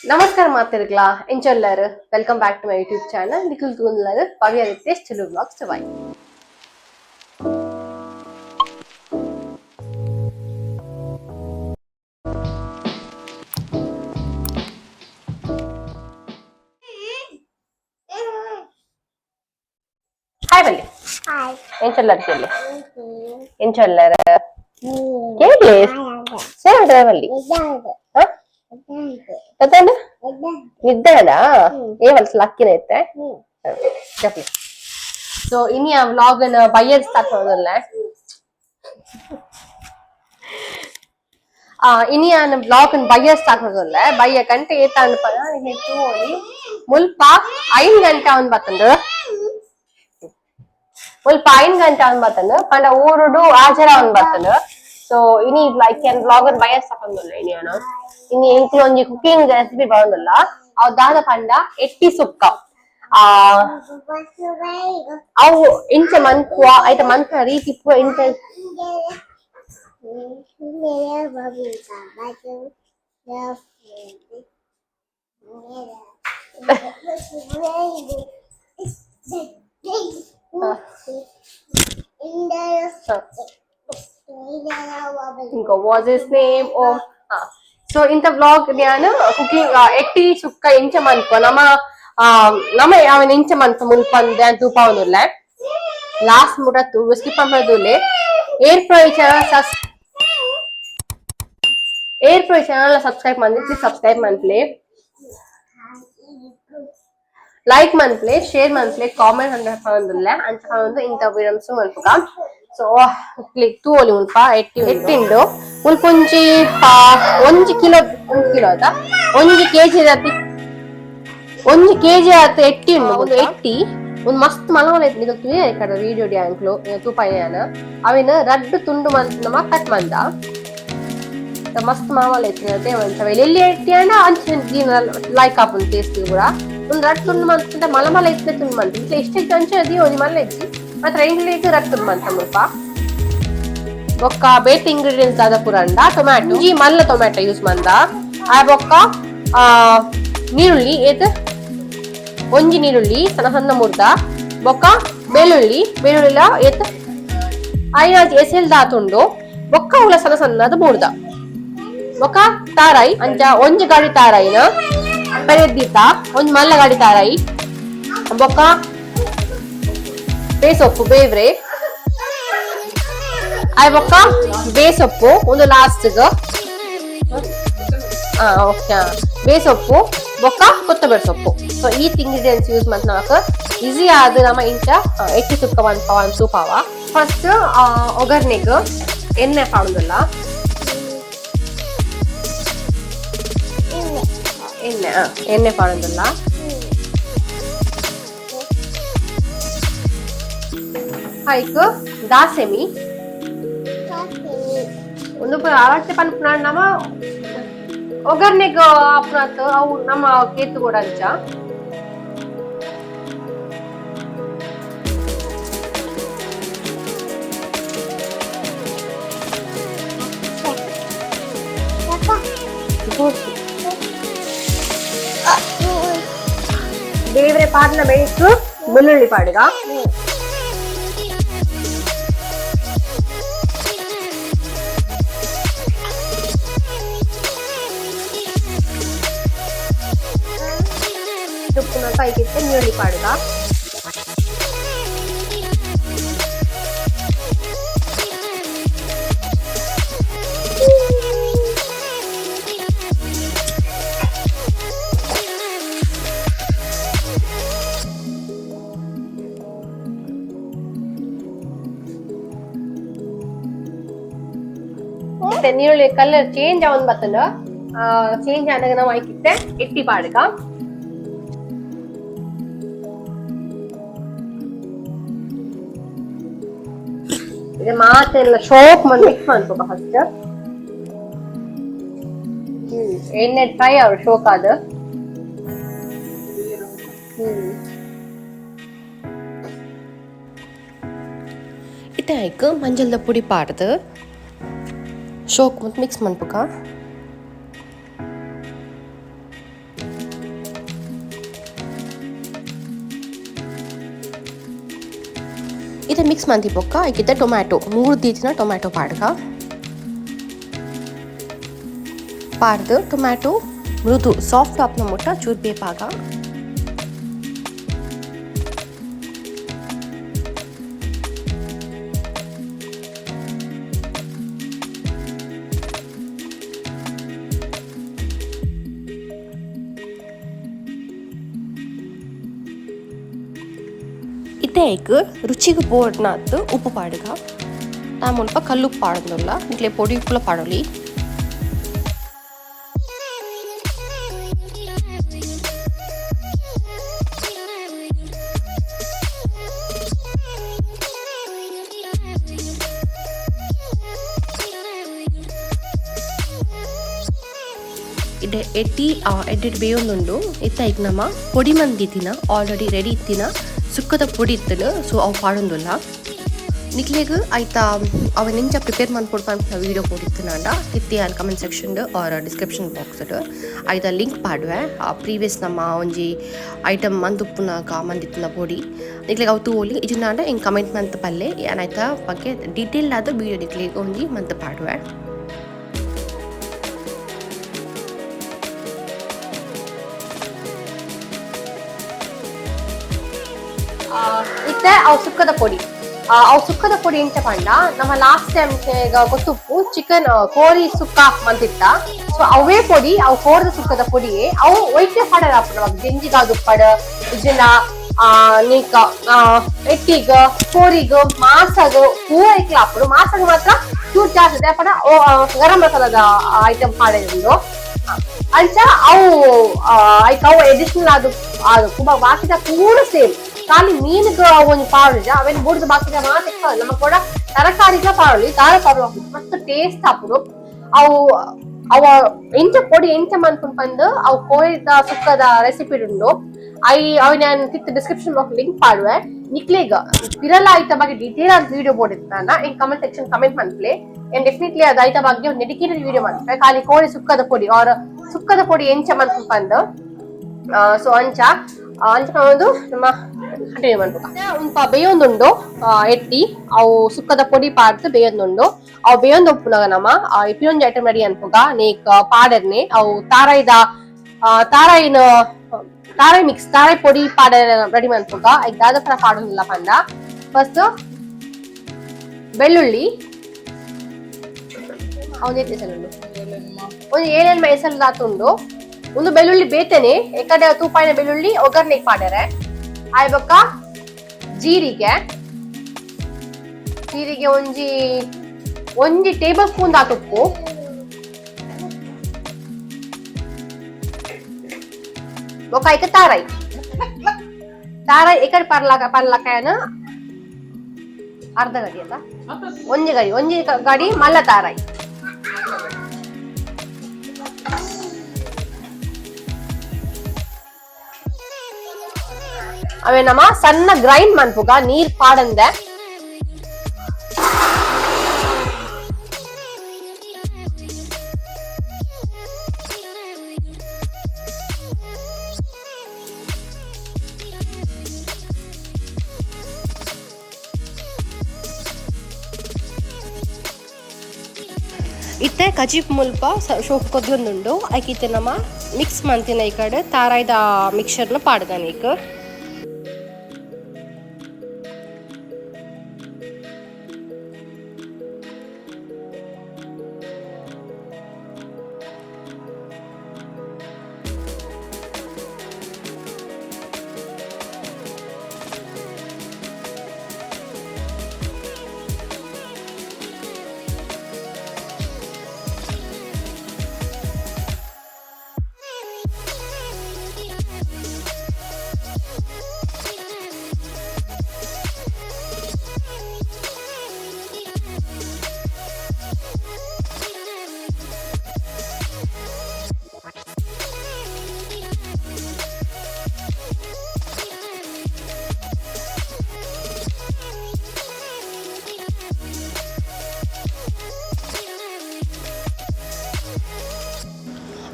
ನಮಸ್ಕಾರ ಮಾತಿರ್ಗ್ಲಾ ಎಂಚೊಲ್ಲಾರು. Welcome back to my YouTube channel. Nikhil ತೂಂದ್ಲಾರು Bhavya Ritesh Tulu vlogs. Bye. Hi ಬಲ್ಲಿ. Hi. ಎಂಚೊಲ್ಲಾರು ಕೇಳಿ, ಎಂಚೊಲ್ಲಾರು ಕೇಳಿ. ಸೇವಂಡ್ರೆ ಬಲ್ಲಿ ತತ್ತಂಡ ನಿದ್ದೆನಾ? ಏ ವಲ್ಸ ಲಕ್ಕಿನ ಇತ್ತೆ. ಸೊ ಇನಿ ಆ ವ್ಲಾಗ್ ಬಯ್ಯರ್ ಸ್ಟಾರ್ಟ್ ಮಾಡೋದಲ್ಲ. ಆ ಇನಿ ಆನ್ ವ್ಲಾಗ್ ಬಯ್ಯರ್ ಸ್ಟಾರ್ಟ್ ಮಾಡೋದಲ್ಲ. ಬಯ್ಯ ಗಂಟೆ ಏತಾಂಡ್ ಪನ ತೂವೊಲಿ. ಮುಲ್ಪ 5 ಗಂಟೆ ಅವನ್ ಬತ್ತಂಡು. ಮುಲ್ಪ 5 ಗಂಟೆ ಅವನ್ ಬತ್ತಂಡು ಪಂಡ ಊರುಡು ಆಜರ ಅವನ್ ಬತ್ತಂಡು. ಸೊ ಇನಿ ಲೈಕ್ ಏನ್ ವ್ಲಾಗ್ ಬಯ್ಯರ್ ಸ್ಟಾರ್ಟ್ ಮಾಡೋದಲ್ಲ. ಇನಿ ಆನ ಇನಿ ಎಂಕ್ಲು ಒಂಜಿ ಕುಕಿಂಗ್ ರೆಸಿಪಿ ಬರೋದಲ್ಲ. ಅವ್ ದಾದ ಪಂಡ ಎಟ್ಟಿ ಸುಕ್ಕ. ಆ ಅವು ಇಂಚ ಮನ್ಪುವ, ಐತ ಮನ್ಪುನ ರೀತಿ ಪೂರ ಇಂಚ. ಇಂಕ was his name Om. So ಇಂತ ವ್ಲಾಗ್ ನ್ಯಾನ್ ಕುಕಿಂಗ್ ಎಟ್ಟಿ ಸುಕ್ಕ ಎಂಚ ಮನ್ಪುವ, ನಮ ನಮ ಅವನ್ ಎಂಚ ಮನ್ಪ ಮುಲ್ಪಂದೆ ಅಂತ ತೂಪಾವೊಂದುಲ್ಲೆ. ಲಾಸ್ಟ್ ಮುಟ ಸ್ಕಿಪ್ ಮಲ್ಪುಲೆ. ಏರ್ ಪ್ರೊ ಚಾನಲ್ ಸಸ್ ಏರ್ ಪ್ರೊ ಚಾನಲ್ ಸಬ್ಸ್ಕ್ರೈಬ್ ಮಂದಿ, ಪ್ಲೀಸ್ ಸಬ್ಸ್ಕ್ರೈಬ್ ಮನ್ಪ್ಲೆ, ಲೈಕ್ ಮನ್ಪ್ಲೆ, ಶೇರ್ ಮನ್ಪ್ಲೆ, ಕಾಮೆಂಟ್ ಪನೊಂದುಲ್ಲೆ. ಅಂಚ ಪನೊಂದು ಇಂತ ವಿಡಮ್ಸ್ ಮನ್ಪುಗ. ಸೊ ಕ್ಲಿಕ್ ತೂವೊಲಿ. ಮುಲ್ಪ ಎಟ್ಟಿ ಎಟ್ಟಿಂಡು. ಮುಲ್ಪ ಒಂಜಿ 1 ಕಿಲೋ, 1 ಕಿಲೋ ಅದ, 1 ಕೆಜಿ, 1 ಕೆಜಿ ಆತ್ ಎಟ್ಟಿ ಉಂಡು. ಒಂದು ಎಟ್ಟಿ ಒಂದು ಮಸ್ತ್ ಮಲ ಮಲ ಇತ್ತು. ನಿಗಲ್ ತೂಯ ಕಡ ವಿಡಿಯೋ ಡ್ಯಾಂಕ್ಲು ತೂಪಾಯನ. ಅವಿನ ರಡ್ಡ್ ತುಂಡು ಮಂತ್ ನಮ ಕಟ್ ಮಂದ. ಮಸ್ತ್ ಮಲ ಮಲ ಇತ್ತು. ಅಂಚ ಎಲ್ಲಿ ಎಟ್ಟಿ ಅಂಡ ಅಂಚ ಲೈಕ್ ಆಪುಂಡು ಟೇಸ್ಟ್ ಕೂಡ. ಒಂದು ರಡ್ಡ್ ತುಂಡು ಮಂತ್ ಮಲ ಮಲ ಇತ್ತು. ತುಂಡು ಮಂತ್ ಇಟ್ಲೆ ಇಷ್ಟ ಇತ್ತು ಅಂಚ ಅದಿ ಒಂಜಿ ಮಲ್ಲ ಇಜ್ಜಿ ಮಾತ್ರ. ಎಂಗ್ಲೇಗ್ ರಡ್ಡ್ ತುಂಡು ಮಂತ. ಮುಲ್ಪ ಬೊಕ್ಕ ಬೇತೆ ಇಂಗ್ರೀಡಿಯೆಂಟ್ಸ್ ದಾದ ಪುರಂಡ ಟೊಮ್ಯಾಟೊ, ಒಂಜಿ ಮಲ್ಲ ಟೊಮ್ಯಾಟೊ ಯೂಸ್ ಮಂದ. ಆ ಬೊಕ್ಕ ನೀರುಳ್ಳಿ ಏತ್? ಒಂಜಿ ನೀರುಳ್ಳಿ ಸಣ್ಣ ಸಣ್ಣ ಮುರ್ದ. ಬೊಕ್ಕ ಬೆಳ್ಳುಳ್ಳಿ, ಬೆಳ್ಳುಳ್ಳಿಲ ಏತ್? ಐನಾಜಿ ಎಸೆಲ್ ದಾತುಂಡು. ಬೊಕ್ಕ ಉಲ ಸಣ್ಣ ಸಣ್ಣದ ಮುರ್ದ. ಬೊಕ್ಕ ತಾರಾಯಿ, ಅಂಚ ಒಂಜಿ ಗಾಡಿ ತಾರಾಯಿನ ಪೆರೆದ್ದೀತ, ಒಂಜಿ ಮಲ್ಲ ಗಾಡಿ ತಾರಾಯಿ. ಬೊಕ್ಕ ಬೇಸೊಪ್ಪು ಬೇವ್ರೆ ಆಯ್. ಬೊಕ್ಕ ಬೇಸೊಪ್ಪು ಒಂದು ಲಾಸ್ಟ್. ಹಾ ಓಕೆ, ಬೇಸೊಪ್ಪು ಬೊಕ್ಕ ಕೊತ್ತಂಬರಿ ಸೊಪ್ಪು. ಸೊ ಈ ಇಂಗ್ರೀಡಿಯೆಂಟ್ಸ್ ಯೂಸ್ ಮಂತ್ ನಮಕ್ ಈಸಿ ಆದ್ ನಮ ಇಂಚ ಎಟ್ಟಿ ಸುಕ್ಕ ಮನ್ಪವ ತೂಪಾವ. ಫಸ್ಟ್ ಒಗ್ಗರ್ನೆಗ್ ಎಣ್ಣೆ ಪಾಡುದಿಲ್ಲ. ಎಣ್ಣೆ, ಎಣ್ಣೆ ಪಾಡುದಿಲ್ಲ. ಐಕ್ ದಾಸೆಮಿ ಒಂದು ಅಳತೆ ಪನ್ಪುನ. ನಮ ಒಗ್ಗರ್ನೆಗ್ ಆಪುನತ್ ಅವು ನಮ್ಮ ಕೇತು ಕೂಡ ಅಂಚ. ಬೇವ್ರೆ ಪಾಡ್ನ ಬೇಕು, ಬೆಳ್ಳುಳ್ಳಿ ಪಾಡುಗ. ಉಪ್ಪುನ ಕೈಗಿತ್ತೆ ನೀರುಳ್ಳಿ ಪಾಡುಗ. ಮತ್ತೆ ನೀರುಳ್ಳಿ ಕಲರ್ ಚೇಂಜ್ ಅವನ್ ಬತ್ತಂಡ. ಚೇಂಜ್ ಆದಾಗ ನಾವು ಐಕಿತ್ತೆ ಎಟ್ಟಿ ಪಾಡುಗ. ಇದು ಮಾತೆಲ್ಲ ಶೋಕ್ ಮಂದ್ ಮಿಕ್ಸ್ ಮನ್ಪುಗ ಫಸ್ಟ್. ಎಣ್ಣೆ ಫ್ರೈ ಅವ್ರು ಶೋಕ್ ಆದ. ಇತ್ತೆ ಐಕ್ ಮಂಜಲ್ದ ಪುಡಿ ಪಾಡ್ದು ಶೋಕ್ ಮಂತ್ ಮಿಕ್ಸ್ ಮನ್ಪುಕ. ಇತ್ತೆ ಮಿಕ್ಸ್ ಮಂತಿ ಬೊಕ್ಕ ಐಕಿತ್ತ ಟೊಮ್ಯಾಟೊ 3 ದೀತಿನ ಟೊಮ್ಯಾಟೊ ಪಾಡ್ಗ ಪಾಡ್ದು ಟೊಮ್ಯಾಟೊ ಮೃದು ಸಾಫ್ಟ್ ಆಪ್ನ ಮುಟ್ಟ ಚೂರು ಬೇಪಾಗ. ಇತ್ತೆ ಐಕ್ ರುಚಿಗ್ ಬೋಡ್ನಾತ್ ಉಪ್ಪು ಪಾಡ್ಗ. ಆ ಮುಲ್ಪ ಕಲ್ಲುಪ್ಪು ಪಾಡೊಂದುಲ್ಲ, ನಿಕ್ಲೆ ಪೊಡಿ ಉಪ್ಪುಲ ಪಾಡೊಲಿ. ಇಡೆ ಎಟ್ಟಿ ಎಡ್ಡೆಡ್ ಬೇಯೊಂದುಂಡು. ಇತ್ತೆ ಐಕ್ ನಮ ಪೊಡಿ ಮಂದಿತ್ತಿನ ಆಲ್ರೆಡಿ ರೆಡಿ ಇತ್ತಿನ ಸುಕ್ಕದ ಪೊಡಿ ಇತ್ತುಂಡು, ಸೊ ಅವು ಪಾಡೊಂದುಲ್ಲ. ನಿಕ್ಲೆಗ್ ಐತ ಅವೆನ್ ಎಂಚ ಪ್ರಿಪೇರ್ ಮನ್ಪೊಡು ಪನ್ಪಿನ ವೀಡಿಯೋ ಬೋಡಿತ್ತಿನಾಂಡ ತಿತ್ತಿ ಯಾನ್ comment section or description box ಐತ ಲಿಂಕ್ ಪಾಡುವೆ. ಪ್ರೀವಿಯಸ್ ನಮ್ಮ ಒಂಜಿ ಐಟಮ್ ಮಂದುಪ್ಪುನಗ ಮಂದಿತ್ತಿನ ಪೊಡಿ ನಿಕ್ಲೆಗ್ ಅವು ತೂವೊಲಿ. ಇಜ್ಜಿನಾಂಡ ಎಂಕ್ ಕಮೆಂಟ್ ಮಂತ್ ಪಲ್ಲೆ, ಯಾನ್ ಐತ ಬಗ್ಗೆ ಡೀಟೇಲ್ ಆದ್ ವೀಡಿಯೋ ನಿಕ್ಲೆಗ್ ಒಂಜಿ ಮಂತ್ ಪಾಡುವೆ. ಇತ್ತೆ ಅವು ಸುಕ್ಕದ ಪೊಡಿ. ಅವು ಸುಕ್ಕದ ಪೊಡಿ ಎಂಚ ಪಂಡ ನಮ್ಮ ಲಾಸ್ಟ್ ಟೈಮ್ ಗೊತ್ತುಪ್ಪು ಚಿಕನ್ ಕೋರಿ ಸುಕ್ಕ ಮಂತಿತ್ತ. ಸೊ ಅವೇ ಪೊಡಿ, ಅವು ಕೋರದ ಸುಕ್ಕದ ಪೊಡಿ ಅವು ಒಯ್ಕೆ ಪಾಡರ ಆಪುಂಡು. ದಿಂಜಿಗಾದ್ ಉಪ್ಪಡ್ ಇಜ್ಜಿಂಡ ನೀಕ ಎಟ್ಟಿಗ್ ಕೋರಿಗ್ ಮಾಸಗ್ ಪೂರ ಐಕ್ಲ ಆಪುಂಡು. ಮಾಸಗ್ ಮಾತ್ರ ಚೂರ್ ಜಾಸ್ತಿ ದಾಯೆ ಗರಂ ಮಸಾಲದ ಐಟಮ್ ಪಾಡೆದುಂಡು. ಅಂಚ ಅವು ಐಕ್ ಅವು ಅಡಿಷನಲ್ ಆದ್ ಆದುಪ್ಪು. ಬಾಕಿದ ಪೂರ ಸೇಮ್, ಖಾಲಿ ಮೀನುಗ್ ಒಂಜಿ ಪಾಡುಜ, ಅವೆನ್ ಬುಡ್ದು ಬಾಕಿದ ಮಾತ ನಮ ಕೂಡ ತರಕಾರಿಗ್ಲ ಪಾಡೊಲಿ. ದಾರ ಪಾಡುವ ಮಸ್ತ್ ಟೇಸ್ಟ್ ಆಪುಂಡು. ಅವು ಅವ ಎಂಚ ಪೊಡಿ ಎಂಚ ಮನ್ಪುಂಡು ಪಂದ್ ಅವು ಕೋರಿದ ಸುಕ್ಕದ ರೆಸಿಪಿ ಉಂಡು. I ಅವ್ ಯಾನ್ ತಿರ್ತ್ ಡಿಸ್ಕ್ರಿಪ್ಷನ್ ಬಾಕ್ಸ್ ಲಿಂಕ್ ಪಾಡುವೆ. ನಿಕ್ಲೆಗ್ ಪಿರಲ ಐತ ಬಗ್ಗೆ ಡೀಟೇಲ್ ಆದ್ ವಿಡಿಯೋ ಬೋಡಿತ್ತಾನ ಎಂಕ್ ಕಮೆಂಟ್ ಸೆಕ್ಷನ್ ಕಮೆಂಟ್ ಮನ್ಪುಲೆ. ಏನ್ ಡೆಫಿನೆಟ್ಲಿ ಅದ್ ಐತ ಬಗ್ಗೆ ಒಂಜಿ ಡೆಡಿಕೇಟೆಡ್ ವಿಡಿಯೋ ಮನ್ಪುವೆ, ಖಾಲಿ ಕೋಳಿ ಸುಕ್ಕದ ಪೊಡಿ ಆರ್ ಸುಕ್ಕದ ಪೊಡಿ ಎಂಚ ಮನ್ಪುಂಡು ಪಂದ್. ಸೊ ಅಂಚ ಅಂಚ ಒಂದು ನಮ್ಮ ಕಂಟಿನ್ಯೂ ಮನ್ಪುಗ. ಉಂಪ ಬೇಯೊಂದುಂಡು ಎಟ್ಟಿ ಅವು ಸುಕ್ಕದ ಪೊಡಿ ಪಾಡ್ದು ಬೇಯೊಂದುಂಡು. ಅವು ಬೇಯೊಂದು ಉಪ್ಪುನಗ ನಮ್ಮ ಇಪ್ಪಿನೊಂಜಿ ಐಟಮ್ ರೆಡಿ ಅನ್ಪುಗ. ನೇಕ್ ಪಾಡೆರ್ನೆ ಅವು ತಾರಾಯಿದ ತಾರಾಯಿನ ತಾರಾಯಿ ಮಿಕ್ಸ್ ತಾರಾಯಿ ಪೊಡಿ ಪಾಡ ರೆಡಿ ಮನ್ಪುಗ. ಐಕ್ ದಾದ ಪೂರ ಪಾಡೊಂದಿಲ್ಲ ಪಂಡ ಫಸ್ಟ್ ಬೆಳ್ಳುಳ್ಳಿ ಅವನೇತ್ ಎಸಲುಂಡು ಒಂಜಿ ಏಳೆನ್ಮ ಎಸಲು ದಾತುಂಡು. ಒಂದು ಬೆಳ್ಳುಳ್ಳಿ ಬೇತನೆ ಎಕಡೆ ತೂಪಾಯಿನ ಬೆಳ್ಳುಳ್ಳಿ ಒಗ್ಗರಣೆಗೆ ಪಾಡೆರೆ. ಆಯ್ ಬೊಕ್ಕ ಜೀರಿಗೆ, ಜೀರಿಗೆ ಒಂಜಿ ಒಂಜಿ ಟೇಬಲ್ ಸ್ಪೂನ್ ದಾತುಪ್ಪು. ಬೊಕ್ಕ ಐಕ್ ತಾರಾಯಿ, ತಾರಾಯಿ ಎಕಡೆ ಪರ್ಲಾಕ ಪರ್ಲಕಾಯನ ಅರ್ಧ ಗಡಿ ಅಲ್ಲ ಒಂಜಿ ಗಡಿ, ಒಂಜಿ ಗಡಿ ಮಲ್ಲ ತಾರಾಯಿ. ಅವೆ ನಮ್ಮ ಸಣ್ಣ ಗ್ರೈಂಡ್ ಮನ್ಪುಗ ನೀರ್ ಪಾಡಂದೆ. ಇತ್ತೆ ಕಜಿಪ್ ಮುಲ್ಪ ಶೋಕು ಕೊದ್ಯೊಂದುಂಡು. ಐಕ್ ಇತ್ತೆ ನಮ ಮಿಕ್ಸ್ ಮಂತಿನ ಈ ಕಡೆ ತಾರಾಯ್ದ ಮಿಕ್ಸರ್ನ ಪಾಡ್ದ ನೀಕ್.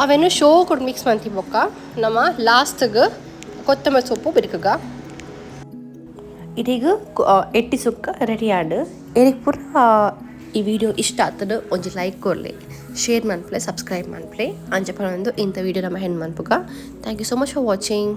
ಅವೆನ್ ಶೋಕುಡು ಮಿಕ್ಸ್ ಮಂತಿ ಬೊಕ್ಕ ನಮ ಲಾಸ್ಟ್ಗ್ ಕೊತ್ತಂಬರಿ ಸೊಪ್ಪು ಬಿರ್ಕುಗ. ಇಡೆಗ್ ಎಟ್ಟಿ ಸುಕ್ಕ ರೆಡಿ ಆಂಡ್. ಎರೆಗ್ ಪೂರ ಈ ವಿಡಿಯೋ ಇಷ್ಟ ಆತುಂಡು ಒಂಜಿ ಲೈಕ್ ಕೊರ್ಲೆ, ಶೇರ್ ಮನ್ಪುಲೆ, ಸಬ್ಸ್ಕ್ರೈಬ್ ಮನ್ಪುಲೆ. ಅಂಚ ಪನೊಂದು ಇಂತ ವಿಡಿಯೋ ನಮ ಹೆಣ್ ಮನ್ಪುಗ. Thank you so much for watching.